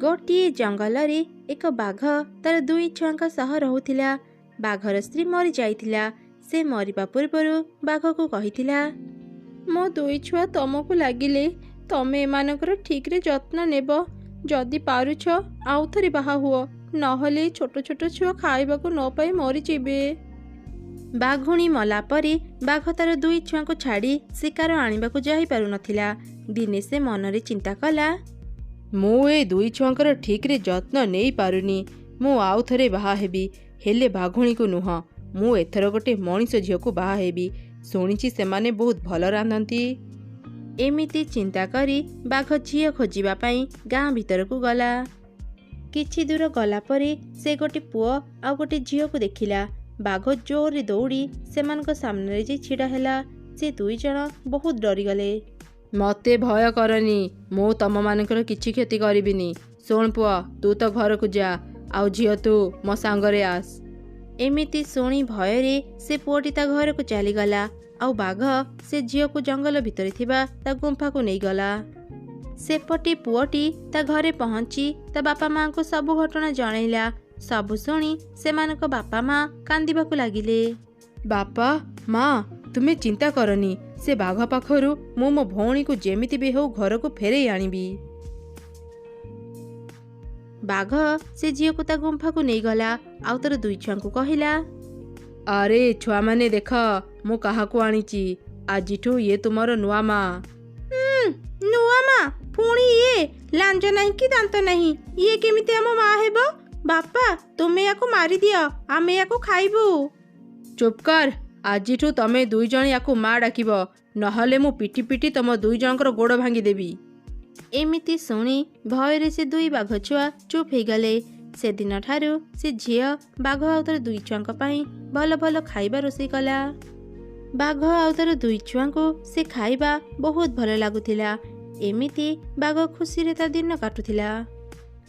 ଗୋଟିଏ ଜଙ୍ଗଲରେ ଏକ ବାଘ ତାର ଦୁଇ ଛୁଆଙ୍କ ସହ ରହୁଥିଲା। ବାଘର ସ୍ତ୍ରୀ ମରିଯାଇଥିଲା। ସେ ମରିବା ପୂର୍ବରୁ ବାଘକୁ କହିଥିଲା, ମୋ ଦୁଇ ଛୁଆ ତମକୁ ଲାଗିଲେ, ତମେ ଏମାନଙ୍କର ଠିକରେ ଯତ୍ନ ନେବ। ଯଦି ପାରୁଛ ଆଉ ଥରେ ବାହା ହୁଅ, ନହେଲେ ଏ ଛୋଟ ଛୋଟ ଛୁଆ ଖାଇବାକୁ ନ ପାଇ ମରିଯିବେ। ବାଘୁଣୀ ମଲା ପରେ ବାଘ ତାର ଦୁଇ ଛୁଆଙ୍କୁ ଛାଡ଼ି ଶିକାର ଆଣିବାକୁ ଯାଇପାରୁନଥିଲା। ଦିନେ ସେ ମନରେ ଚିନ୍ତା କଲା, ମୁଁ ଏ ଦୁଇ ଛୁଆଙ୍କର ଠିକରେ ଯତ୍ନ ନେଇପାରୁନି। ମୁଁ ଆଉ ଥରେ ବାହା ହେବି, ହେଲେ ବାଘୁଣୀକୁ ନୁହଁ। ମୁଁ ଏଥର ଗୋଟେ ମଣିଷ ଝିଅକୁ ବାହା ହେବି। ଶୁଣିଛି ସେମାନେ ବହୁତ ଭଲ ରାନ୍ଧନ୍ତି। ଏମିତି ଚିନ୍ତା କରି ବାଘ ଝିଅ ଖୋଜିବା ପାଇଁ ଗାଁ ଭିତରକୁ ଗଲା। କିଛି ଦୂର ଗଲା ପରେ ସେ ଗୋଟେ ପୁଅ ଆଉ ଗୋଟେ ଝିଅକୁ ଦେଖିଲା। ବାଘ ଜୋରରେ ଦୌଡ଼ି ସେମାନଙ୍କ ସାମ୍ନାରେ ଯାଇ ଛିଡ଼ା ହେଲା। ସେ ଦୁଇ ଜଣ ବହୁତ ଡରିଗଲେ। ମତେ ଭୟ କରନି, ମୁଁ ତମମାନଙ୍କର କିଛି କ୍ଷତି କରିବିନି। ଶୁଣ ପୁଅ, ତୁ ତ ଘରକୁ ଯା, ଆଉ ଝିଅ ତୁ ମୋ ସାଙ୍ଗରେ ଆସ। ଏମିତି ଶୁଣି ଭୟରେ ସେ ପୁଅଟି ତା ଘରକୁ ଚାଲିଗଲା, ଆଉ ବାଘ ସେ ଝିଅକୁ ଜଙ୍ଗଲ ଭିତରେ ଥିବା ତା ଗୁମ୍ଫାକୁ ନେଇଗଲା। ସେପଟେ ପୁଅଟି ତା ଘରେ ପହଞ୍ଚି ତା ବାପା ମାଆଙ୍କୁ ସବୁ ଘଟଣା ଜଣେଇଲା। ସବୁ ଶୁଣି ସେମାନଙ୍କ ବାପା ମା କାନ୍ଦିବାକୁ ଲାଗିଲେ। ବାପା ମା, ତୁମେ ଚିନ୍ତା କରନି, ସେ ବାଘ ପାଖରୁ ମୁଁ ମୋ ଭଉଣୀକୁ ଯେମିତି ବି ହେଉ ଘରକୁ ଫେରେଇ ଆଣିବି। ବାଘ ସେ ଝିଅକୁ ତା ଗୁମ୍ଫାକୁ ନେଇଗଲା, ଆଉ ତାର ଦୁଇ ଛୁଆଙ୍କୁ କହିଲା, ଆରେ ଛୁଆମାନେ ଦେଖ, ମୁଁ କାହାକୁ ଆଣିଛି। ଆଜିଠୁ ଇଏ ତୁମର ନୂଆ ମା। ନୂଆ ମା? ପୁଣି ଇଏ ଲାଞ୍ଜ ନାହିଁ କି ଦାନ୍ତ ନାହିଁ, ଇଏ କେମିତି ଆମ ମା ହେବ? ବାପା, ତୁମେ ୟାକୁ ମାରିଦିଅ, ଆମେ ୟାକୁ ଖାଇବୁ। ଚୁପ୍ କର। ଆଜିଠୁ ତମେ ଦୁଇ ଜଣ ୟାକୁ ମା ଡାକିବ, ନହେଲେ ମୁଁ ପିଟି ପିଟି ତମ ଦୁଇ ଜଣଙ୍କର ଗୋଡ଼ ଭାଙ୍ଗିଦେବି। ଏମିତି ଶୁଣି ଭୟରେ ସେ ଦୁଇ ବାଘ ଛୁଆ ଚୁପ୍ ହେଇଗଲେ। ସେଦିନଠାରୁ ସେ ଝିଅ ବାଘ ଆଉ ତାର ଦୁଇ ଛୁଆଙ୍କ ପାଇଁ ଭଲ ଭଲ ଖାଇବା ରୋଷେଇ କଲା। ବାଘ ଆଉ ତାର ଦୁଇ ଛୁଆଙ୍କୁ ସେ ଖାଇବା ବହୁତ ଭଲ ଲାଗୁଥିଲା। ଏମିତି ବାଘ ଖୁସିରେ ତା ଦିନ କାଟୁଥିଲା।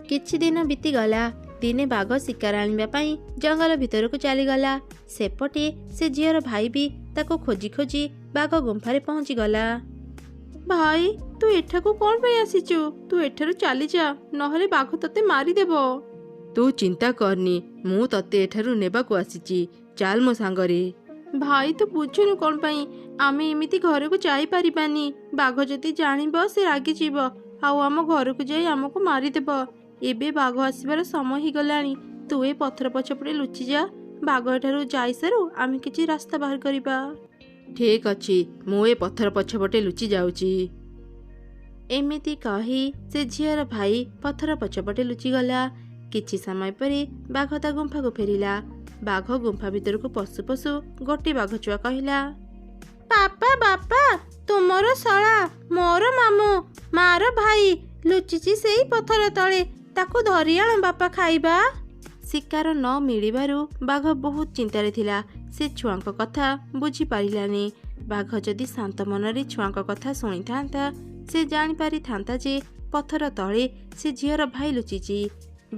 କିଛି ଦିନ ବିତିଗଲା। ଦିନେ ବାଘ ଶିକାର ଆଣିବା ପାଇଁ ଜଙ୍ଗଲ ଭିତରକୁ ଚାଲିଗଲା। ସେପଟେ ସେ ଝିଅର ଭାଇ ବି ତାକୁ ଖୋଜି ଖୋଜି ବାଘ ଗୁମ୍ଫାରେ ପହଞ୍ଚିଗଲା। ଭାଇ, ତୁ ଏଠାକୁ କ'ଣ ପାଇଁ ଆସିଛୁ? ତୁ ଏଠାରୁ ଚାଲିଯା, ନହେଲେ ବାଘ ତତେ ମାରିଦେବ। ତୁ ଚିନ୍ତା କରନି, ମୁଁ ତତେ ଏଠାରୁ ନେବାକୁ ଆସିଛି। ଚାଲ ମୋ ସାଙ୍ଗରେ। ଭାଇ, ତୁ ବୁଝୁନୁ କ'ଣ ପାଇଁ? ଆମେ ଏମିତି ଘରକୁ ଯାଇପାରିବାନି। ବାଘ ଯଦି ଜାଣିବ ସେ ରାଗିଯିବ, ଆଉ ଆମ ଘରକୁ ଯାଇ ଆମକୁ ମାରିଦେବ। ଏବେ ବାଘ ଆସିବାର ସମୟ ହେଇଗଲାଣି। ତୁ ଏ ପଥର ପଛପଟେ ଲୁଚିଯା। ବାଘ ଏଠାରୁ ଯାଇସାରୁ ଆମେ କିଛି ରାସ୍ତା ବାହାର କରିବା। ଠିକ ଅଛି, ମୁଁ ଏ ପଥର ପଛପଟେ ଲୁଚି ଯାଉଛି। ଏମିତି କହି ସେ ଝିଅର ଭାଇ ପଥର ପଛପଟେ ଲୁଚିଗଲା। କିଛି ସମୟ ପରେ ବାଘ ତା ଗୁମ୍ଫାକୁ ଫେରିଲା। ବାଘ ଗୁମ୍ଫା ଭିତରକୁ ପଶୁ ପଶୁ ଗୋଟେ ବାଘ ଛୁଆ କହିଲା, ବାପା ବାପା, ତୁମର ଶଳା ମୋର ମାମୁଁ ମାର ଭାଇ ଲୁଚିଛି ସେଇ ପଥର ତଳେ, ତାକୁ ଧରି ଆଣ ବାପା, ଖାଇବା। ଶିକାର ନ ମିଳିବାରୁ ବାଘ ବହୁତ ଚିନ୍ତାରେ ଥିଲା। ସେ ଛୁଆଙ୍କ କଥା ବୁଝିପାରିଲାନି। ବାଘ ଯଦି ଶାନ୍ତ ମନରେ ଛୁଆଙ୍କ କଥା ଶୁଣିଥାନ୍ତା, ସେ ଜାଣିପାରିଥାନ୍ତା ଯେ ପଥର ତଳେ ସେ ଝିଅର ଭାଇ ଲୁଚିଛି।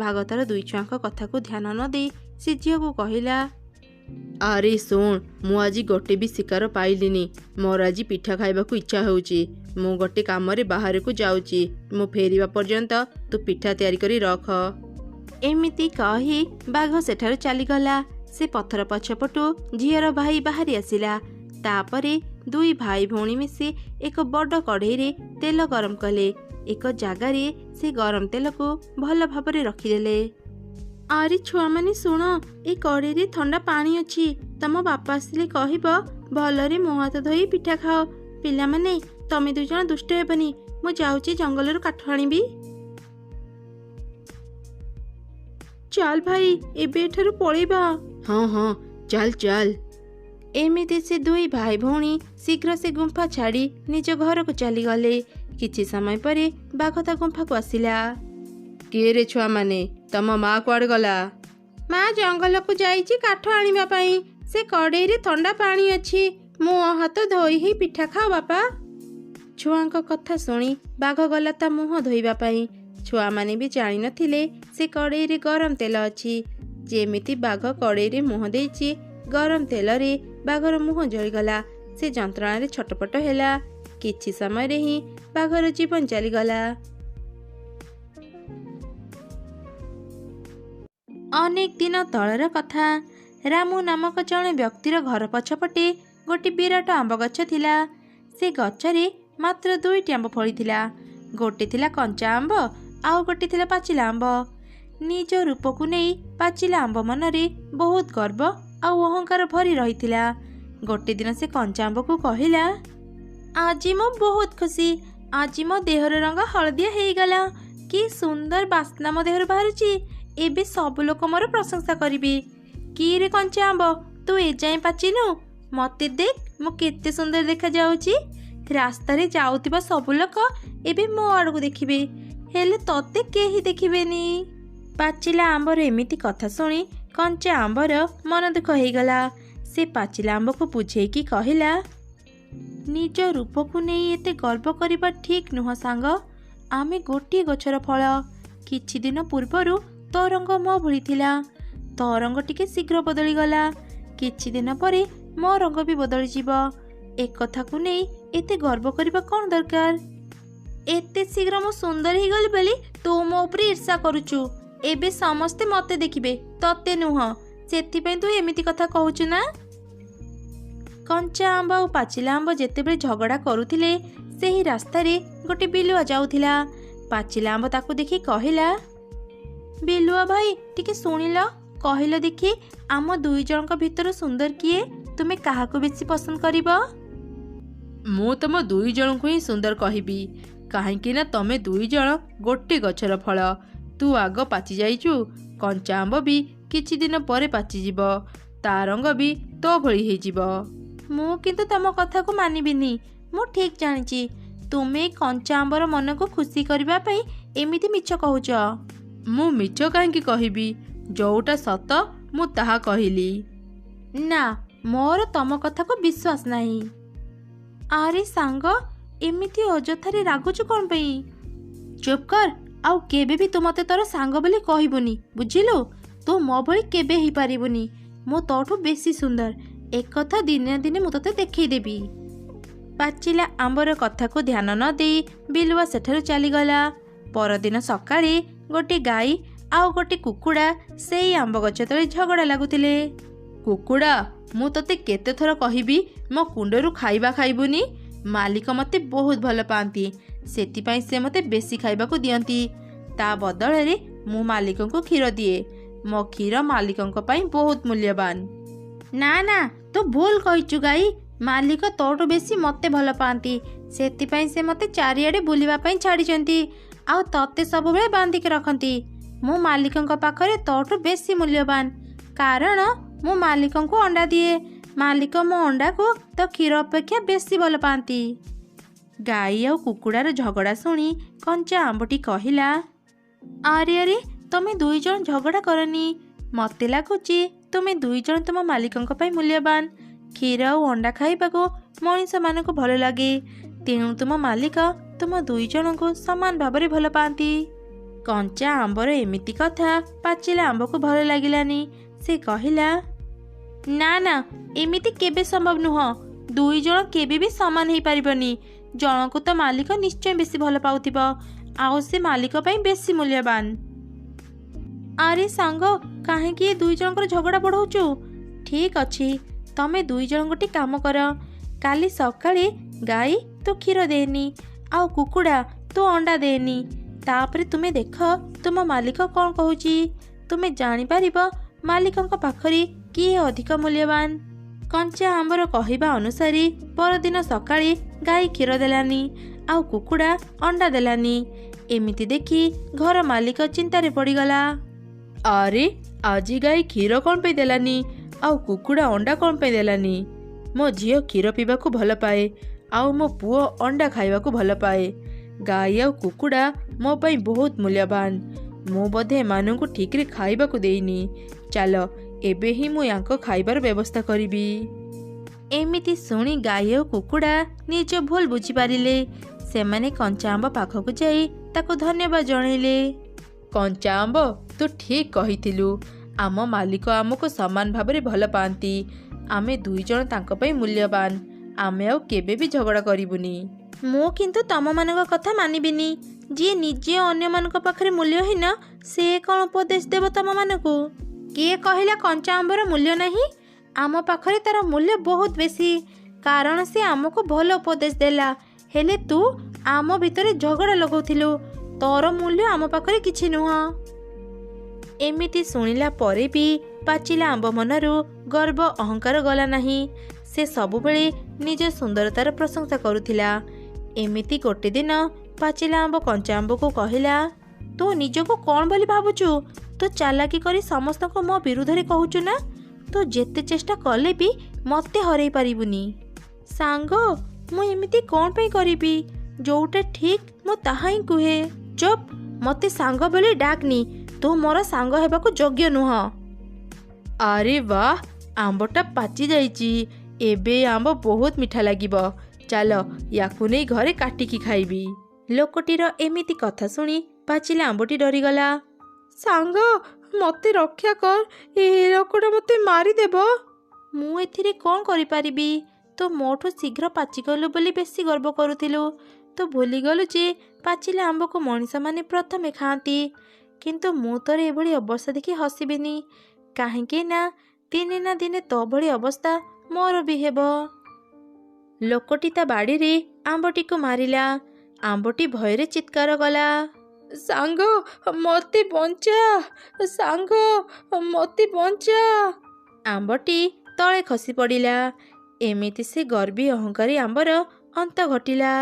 ବାଘ ତାର ଦୁଇ ଛୁଆଙ୍କ କଥାକୁ ଧ୍ୟାନ ନ ଦେଇ ସେ ଝିଅକୁ କହିଲା, ଆରେ ଶୁଣ, ମୁଁ ଆଜି ଗୋଟେ ବି ଶିକାର ପାଇଲିନି। ମୋର ଆଜି ପିଠା ଖାଇବାକୁ ଇଚ୍ଛା ହେଉଛି। ମୁଁ ଗୋଟେ କାମରେ ବାହାରକୁ ଯାଉଛି, ମୁଁ ଫେରିବା ପର୍ଯ୍ୟନ୍ତ ତୁ ପିଠା ତିଆରି କରି ରଖ। ଏମିତି କହି ବାଘ ସେଠାରୁ ଚାଲିଗଲା। ସେ ପଥର ପଛପଟୁ ଝିଅର ଭାଇ ବାହାରି ଆସିଲା। ତାପରେ ଦୁଇ ଭାଇ ଭଉଣୀ ମିଶି ଏକ ବଡ଼ କଢ଼େଇରେ ତେଲ ଗରମ କଲେ। ଏକ ଜାଗାରେ ସେ ଗରମ ତେଲକୁ ଭଲ ଭାବରେ ରଖିଦେଲେ। ଆରେ ଛୁଆମାନେ ଶୁଣ, ଏ କଢ଼େଇରେ ଥଣ୍ଡା ପାଣି ଅଛି। ତମ ବାପା ଆସିଲେ କହିବ ଭଲରେ ମୁହଁ ହାତ ଧୋଇ ପିଠା ଖାଅ। ପିଲାମାନେ, ତମେ ଦୁଇ ଜଣ ଦୁଷ୍ଟ ହେବନି। ମୁଁ ଯାଉଛି ଜଙ୍ଗଲରୁ କାଠ ଆଣିବି। ଚାଲ ଭାଇ, ଏବେ ଏଠାରୁ ପଳେଇବା। ହଁ ହଁ, ଚାଲ ଚାଲ। ଏମିତି ସେ ଦୁଇ ଭାଇ ଭଉଣୀ ଶୀଘ୍ର ସେ ଗୁମ୍ଫା ଛାଡ଼ି ନିଜ ଘରକୁ ଚାଲିଗଲେ। କିଛି ସମୟ ପରେ ବାଘ ତା ଗୁମ୍ଫାକୁ ଆସିଲା। କିଏ ରେ ଛୁଆମାନେ, ତମ ମା କୁଆଡ଼େ ଗଲା? ମା ଜଙ୍ଗଲକୁ ଯାଇଛି କାଠ ଆଣିବା ପାଇଁ। ସେ କଡ଼େଇରେ ଥଣ୍ଡା ପାଣି ଅଛି, ମୁହଁ ହାତ ଧୋଇ ହେଇ ପିଠା ଖାଅ ବାପା। ଛୁଆଙ୍କ କଥା ଶୁଣି ବାଘ ଗଲା ତା ମୁହଁ ଧୋଇବା ପାଇଁ। ଛୁଆମାନେ ବି ଜାଣିନଥିଲେ ସେ କଡ଼େଇରେ ଗରମ ତେଲ ଅଛି। ଯେମିତି ବାଘ କଡ଼େଇରେ ମୁହଁ ଦେଇଛି, ଗରମ ତେଲରେ ବାଘର ମୁହଁ ଜଳିଗଲା। ସେ ଯନ୍ତ୍ରଣାରେ ଛଟପଟ ହେଲା। କିଛି ସମୟରେ ହିଁ ବାଘର ଜୀବନ ଚାଲିଗଲା। ଅନେକ ଦିନ ତଳର କଥା। ରାମୁ ନାମକ ଜଣେ ବ୍ୟକ୍ତିର ଘର ପଛପଟେ ଗୋଟେ ବିରାଟ ଆମ୍ବ ଗଛ ଥିଲା। ସେ ଗଛରେ ମାତ୍ର ଦୁଇଟି ଆମ୍ବ ଫଳିଥିଲା। ଗୋଟେ ଥିଲା କଞ୍ଚା ଆମ୍ବ, ଆଉ ଗୋଟେ ଥିଲା ପାଚିଲା ଆମ୍ବ। ନିଜ ରୂପକୁ ନେଇ ପାଚିଲା ଆମ୍ବ ମନରେ ବହୁତ ଗର୍ବ ଆଉ ଅହଙ୍କାର ଭରି ରହିଥିଲା। ଗୋଟେ ଦିନ ସେ କଞ୍ଚା ଆମ୍ବକୁ କହିଲା, ଆଜି ମୁଁ ବହୁତ ଖୁସି। ଆଜି ମୋ ଦେହର ରଙ୍ଗ ହଳଦିଆ ହେଇଗଲା। କି ସୁନ୍ଦର ବାସ୍ନା ମୋ ଦେହରୁ ବାହାରୁଛି। ଏବେ ସବୁ ଲୋକ ମୋର ପ୍ରଶଂସା କରିବେ। କି ରେ କଞ୍ଚା ଆମ୍ବ, ତୁ ଏଯାଏଁ ପାଚିନୁ? ମତେ ଦେଖ, ମୁଁ କେତେ ସୁନ୍ଦର ଦେଖାଯାଉଛି। ରାସ୍ତାରେ ଯାଉଥିବା ସବୁ ଲୋକ ଏବେ ମୋ ଆଡ଼କୁ ଦେଖିବେ, ହେଲେ ତତେ କେହି ଦେଖିବେନି। ପାଚିଲା ଆମ୍ବର ଏମିତି କଥା ଶୁଣି କଞ୍ଚା ଆମ୍ବର ମନ ଦୁଃଖ ହେଇଗଲା। ସେ ପାଚିଲା ଆମ୍ବକୁ ବୁଝେଇକି କହିଲା, ନିଜ ରୂପକୁ ନେଇ ଏତେ ଗର୍ବ କରିବା ଠିକ୍ ନୁହଁ ସାଙ୍ଗ। ଆମେ ଗୋଟିଏ ଗଛର ଫଳ। କିଛି ଦିନ ପୂର୍ବରୁ ତୋ ରଙ୍ଗ ମୋ ଭଳି ଥିଲା। ତୋ ରଙ୍ଗ ଟିକେ ଶୀଘ୍ର ବଦଳିଗଲା। କିଛି ଦିନ ପରେ ମୋ ରଙ୍ଗ ବି ବଦଳିଯିବ। ଏକଥାକୁ ନେଇ ଏତେ ଗର୍ବ କରିବା କ'ଣ ଦରକାର? ଏତେ ଶୀଘ୍ର ମୁଁ ସୁନ୍ଦର ହେଇଗଲି ବୋଲି ତୁ ମୋ ଉପରେ ଈର୍ଷା କରୁଛୁ। ଏବେ ସମସ୍ତେ ମତେ ଦେଖିବେ, ତତେ ନୁହଁ। ସେଥିପାଇଁ ତୁ ଏମିତି କଥା କହୁଛୁ ନା? କଞ୍ଚା ଆମ୍ବ ଆଉ ପାଚିଲା ଆମ୍ବ ଯେତେବେଳେ ଝଗଡ଼ା କରୁଥିଲେ, ସେହି ରାସ୍ତାରେ ଗୋଟେ ବିଲୁଆ ଯାଉଥିଲା। ପାଚିଲା ଆମ୍ବ ତାକୁ ଦେଖି କହିଲା, ବିଲୁଆ ଭାଇ, ଟିକେ ଶୁଣିଲ, କହିଲ ଦେଖି ଆମ ଦୁଇ ଜଣଙ୍କ ଭିତରୁ ସୁନ୍ଦର କିଏ? ତୁମେ କାହାକୁ ବେଶୀ ପସନ୍ଦ କରିବ? ମୁଁ ତମ ଦୁଇ ଜଣଙ୍କୁ ହିଁ ସୁନ୍ଦର କହିବି, କାହିଁକି ନା ତମେ ଦୁଇ ଜଣ ଗୋଟେ ଗଛର ଫଳ। ତୁ ଆଗ ପାଚି ଯାଇଛୁ, କଞ୍ଚା ଆମ୍ବ ବି କିଛି ଦିନ ପରେ ପାଚିଯିବ, ତା ରଙ୍ଗ ବି ତୋ ଭଳି ହେଇଯିବ। ମୁଁ କିନ୍ତୁ ତମ କଥାକୁ ମାନିବିନି। ମୁଁ ଠିକ୍ ଜାଣିଛି ତୁମେ କଞ୍ଚା ଆମ୍ବର ମନକୁ ଖୁସି କରିବା ପାଇଁ ଏମିତି ମିଛ କହୁଛ। ମୁଁ ମିଛ କାହିଁକି କହିବି? ଯୋଉଟା ସତ ମୁଁ ତାହା କହିଲି। ନା, ମୋର ତମ କଥାକୁ ବିଶ୍ୱାସ ନାହିଁ। ଆରେ ସାଙ୍ଗ, ଏମିତି ଅଯଥାରେ ରାଗୁଛୁ କ'ଣ ପାଇଁ? ଚୁପ୍ କର, ଆଉ କେବେ ବି ତୁ ମୋତେ ତୋର ସାଙ୍ଗ ବୋଲି କହିବୁନି, ବୁଝିଲୁ? ତୁ ମୋ ଭଳି କେବେ ହେଇପାରିବୁନି। ମୁଁ ତୋଠୁ ବେଶୀ ସୁନ୍ଦର, ଏକଥା ଦିନେ ନା ଦିନେ ମୁଁ ତୋତେ ଦେଖେଇଦେବି। ପାଚିଲା ଆମ୍ବର କଥାକୁ ଧ୍ୟାନ ନ ଦେଇ ବିଲୁଆ ସେଠାରୁ ଚାଲିଗଲା। ପରଦିନ ସକାଳେ ଗୋଟେ ଗାଈ ଆଉ ଗୋଟେ କୁକୁଡ଼ା ସେଇ ଆମ୍ବ ଗଛ ତଳେ ଝଗଡ଼ା ଲାଗୁଥିଲେ। କୁକୁଡ଼ା, ମୁଁ ତତେ କେତେ ଥର କହିବି ମୋ କୁଣ୍ଡରୁ ଖାଇବା ଖାଇବୁନି? ମାଲିକ ମୋତେ ବହୁତ ଭଲ ପାଆନ୍ତି, ସେଥିପାଇଁ ସେ ମୋତେ ବେଶୀ ଖାଇବାକୁ ଦିଅନ୍ତି। ତା ବଦଳରେ ମୁଁ ମାଲିକଙ୍କୁ କ୍ଷୀର ଦିଏ। ମୋ କ୍ଷୀର ମାଲିକଙ୍କ ପାଇଁ ବହୁତ ମୂଲ୍ୟବାନ। ନା ନା, ତୁ ଭୁଲ କହିଛୁ ଗାଈ। ମାଲିକ ତୋଠୁ ବେଶୀ ମୋତେ ଭଲ ପାଆନ୍ତି, ସେଥିପାଇଁ ସେ ମୋତେ ଚାରିଆଡ଼େ ବୁଲିବା ପାଇଁ ଛାଡ଼ିଛନ୍ତି ଆଉ ତତେ ସବୁବେଳେ ବାନ୍ଧିକି ରଖନ୍ତି। ମୁଁ ମାଲିକଙ୍କ ପାଖରେ ତୋଠୁ ବେଶୀ ମୂଲ୍ୟବାନ, କାରଣ ମୁଁ ମାଲିକଙ୍କୁ ଅଣ୍ଡା ଦିଏ। ମାଲିକ ମୋ ଅଣ୍ଡାକୁ ତୋ କ୍ଷୀର ଅପେକ୍ଷା ବେଶୀ ଭଲ ପାଆନ୍ତି। ଗାଈ ଆଉ କୁକୁଡ଼ାର ଝଗଡ଼ା ଶୁଣି କଞ୍ଚା ଆମ୍ବଟି କହିଲା, ଆରେ ଆରେ, ତମେ ଦୁଇ ଜଣ ଝଗଡ଼ା କରନି। ମୋତେ ଲାଗୁଛି ତୁମେ ଦୁଇ ଜଣ ତୁମ ମାଲିକଙ୍କ ପାଇଁ ମୂଲ୍ୟବାନ। କ୍ଷୀର ଆଉ ଅଣ୍ଡା ଖାଇବାକୁ ମଣିଷମାନଙ୍କୁ ଭଲ ଲାଗେ, ତେଣୁ ତୁମ ମାଲିକ ତୁମ ଦୁଇ ଜଣଙ୍କୁ ସମାନ ଭାବରେ ଭଲ ପାଆନ୍ତି। କଞ୍ଚା ଆମ୍ବର ଏମିତି କଥା ପାଚିଲା ଆମ୍ବକୁ ଭଲ ଲାଗିଲାନି। ସେ କହିଲା, ନା ନା, ଏମିତି କେବେ ସମ୍ଭବ ନୁହଁ। ଦୁଇ ଜଣ କେବେ ବି ସମାନ ହେଇପାରିବନି। ଜଣକୁ ତ ମାଲିକ ନିଶ୍ଚୟ ବେଶୀ ଭଲ ପାଉଥିବ, ଆଉ ସେ ମାଲିକ ପାଇଁ ବେଶୀ ମୂଲ୍ୟବାନ। ଆରେ ସାଙ୍ଗ, କାହିଁକି ଏ ଦୁଇ ଜଣଙ୍କର ଝଗଡ଼ା ବଢ଼ଉଛୁ? ଠିକ୍ ଅଛି, ତମେ ଦୁଇ ଜଣ ଗୋଟେ କାମ କର। କାଲି ସକାଳେ ଗାଈ ତୁ କ୍ଷୀର ଦେନି ଆଉ କୁକୁଡ଼ା ତୁ ଅଣ୍ଡା ଦେନି। ତାପରେ ତୁମେ ଦେଖ ତୁମ ମାଲିକ କ'ଣ କହୁଛି। ତୁମେ ଜାଣିପାରିବ ମାଲିକଙ୍କ ପାଖରେ କିଏ ଅଧିକ ମୂଲ୍ୟବାନ। କଞ୍ଚା ଆମ୍ବର କହିବା ଅନୁସାରେ ପରଦିନ ସକାଳେ ଗାଈ କ୍ଷୀର ଦେଲାନି ଆଉ କୁକୁଡ଼ା ଅଣ୍ଡା ଦେଲାନି। ଏମିତି ଦେଖି ଘର ମାଲିକ ଚିନ୍ତାରେ ପଡ଼ିଗଲା। ଆରେ, ଆଜି ଗାଈ କ୍ଷୀର କ'ଣ ପାଇଁ ଦେଲାନି ଆଉ କୁକୁଡ଼ା ଅଣ୍ଡା କ'ଣ ପାଇଁ ଦେଲାନି? ମୋ ଝିଅ କ୍ଷୀର ପିଇବାକୁ ଭଲ ପାଏ ଆଉ ମୋ ପୁଅ ଅଣ୍ଡା ଖାଇବାକୁ ଭଲ ପାଏ। ଗାଈ ଆଉ କୁକୁଡ଼ା ମୋ ପାଇଁ ବହୁତ ମୂଲ୍ୟବାନ। ମୁଁ ବୋଧେ ଏମାନଙ୍କୁ ଠିକରେ ଖାଇବାକୁ ଦେଇନି। ଚାଲ, ଏବେ ହିଁ ମୁଁ ୟାଙ୍କ ଖାଇବାର ବ୍ୟବସ୍ଥା କରିବି। ଏମିତି ଶୁଣି ଗାଈ ଆଉ କୁକୁଡ଼ା ନିଜ ଭୁଲ ବୁଝିପାରିଲେ। ସେମାନେ କଞ୍ଚା ଆମ୍ବ ପାଖକୁ ଯାଇ ତାକୁ ଧନ୍ୟବାଦ ଜଣେଇଲେ। କଞ୍ଚା ଆମ୍ବ, ତୁ ଠିକ୍ କହିଥିଲୁ। ଆମ ମାଲିକ ଆମକୁ ସମାନ ଭାବରେ ଭଲ ପାଆନ୍ତି। ଆମେ ଦୁଇ ଜଣ ତାଙ୍କ ପାଇଁ ମୂଲ୍ୟବାନ। ଆମେ ଆଉ କେବେ ବି ଝଗଡ଼ା କରିବୁନି। ମୁଁ କିନ୍ତୁ ତମମାନଙ୍କ କଥା ମାନିବିନି। ଯିଏ ନିଜେ ଅନ୍ୟମାନଙ୍କ ପାଖରେ ମୂଲ୍ୟହୀନ, ସେ କ'ଣ ଉପଦେଶ ଦେବ ତମମାନଙ୍କୁ? କିଏ କହିଲା କଞ୍ଚା ଆମ୍ବର ମୂଲ୍ୟ ନାହିଁ? ଆମ ପାଖରେ ତାର ମୂଲ୍ୟ ବହୁତ ବେଶୀ, କାରଣ ସେ ଆମକୁ ଭଲ ଉପଦେଶ ଦେଲା। ହେଲେ ତୁ ଆମ ଭିତରେ ଝଗଡ଼ା ଲଗାଉଥିଲୁ। ତୋର ମୂଲ୍ୟ ଆମ ପାଖରେ କିଛି ନୁହଁ। ଏମିତି ଶୁଣିଲା ପରେ ବି ପାଚିଲା ଆମ୍ବ ମନରୁ ଗର୍ବ ଅହଙ୍କାର ଗଲା ନାହିଁ। ସେ ସବୁବେଳେ ନିଜ ସୁନ୍ଦରତାର ପ୍ରଶଂସା କରୁଥିଲା। ଏମିତି ଗୋଟେ ଦିନ ପାଚିଲା ଆମ୍ବ କଞ୍ଚା ଆମ୍ବକୁ କହିଲା, ତୁ ନିଜକୁ କ'ଣ ବୋଲି ଭାବୁଛୁ? ତୁ ଚାଲାକି କରି ସମସ୍ତଙ୍କୁ ମୋ ବିରୁଦ୍ଧରେ କହୁଛୁ ନା? ତୁ ଯେତେ ଚେଷ୍ଟା କଲେ ବି ମୋତେ ହରେଇ ପାରିବୁନି। ସାଙ୍ଗ, ମୁଁ ଏମିତି କ'ଣ ପାଇଁ କରିବି? ଯୋଉଟା ଠିକ୍ ମୁଁ ତାହା ହିଁ କୁହେ। ଚୁପ୍, ମୋତେ ସାଙ୍ଗ ବୋଲି ଡାକନି। ତୁ ମୋର ସାଙ୍ଗ ହେବାକୁ ଯୋଗ୍ୟ ନୁହଁ। ଆରେ ବାଃ, ଆମ୍ବଟା ପାଚି ଯାଇଛି। ଏବେ ଏ ଆମ୍ବ ବହୁତ ମିଠା ଲାଗିବ। ଚାଲ, ୟାକୁ ନେଇ ଘରେ କାଟିକି ଖାଇବି। ଲୋକଟିର ଏମିତି କଥା ଶୁଣି ପାଚିଲା ଆମ୍ବଟି ଡରିଗଲା। ସାଙ୍ଗ, ମୋତେ ରକ୍ଷା କର, ଏ ଲୋକଟା ମୋତେ ମାରିଦେବ। ମୁଁ ଏଥିରେ କ'ଣ କରିପାରିବି? ତୁ ମୋଠୁ ଶୀଘ୍ର ପାଚିଗଲୁ ବୋଲି ବେଶୀ ଗର୍ବ କରୁଥିଲୁ। ତୁ ଭୁଲିଗଲୁ ଯେ ପାଚିଲା ଆମ୍ବକୁ ମଣିଷମାନେ ପ୍ରଥମେ ଖାଆନ୍ତି। କିନ୍ତୁ ମୁଁ ତୋର ଏଭଳି ଅବସ୍ଥା ଦେଖି ହସିବିନି, କାହିଁକି ନା ଦିନେ ନା ଦିନେ ତୋ ଭଳି ଅବସ୍ଥା ମୋର ବି ହେବ। ଲୋକଟି ତା ବାଡ଼ିରେ ଆମ୍ବଟିକୁ ମାରିଲା। ଆମ୍ବଟି ଭୟରେ ଚିତ୍କାର କଲା, ସାଙ୍ଗ, ମୋତେ ବଞ୍ଚା, ସାଙ୍ଗ, ମୋତେ ବଞ୍ଚା। ଆମ୍ବଟି ତଳେ ଖସି ପଡ଼ିଲା। ଏମିତି ସେ ଗର୍ବୀ ଅହଙ୍କାରୀ ଆମ୍ବର ଅନ୍ତ ଘଟିଲା।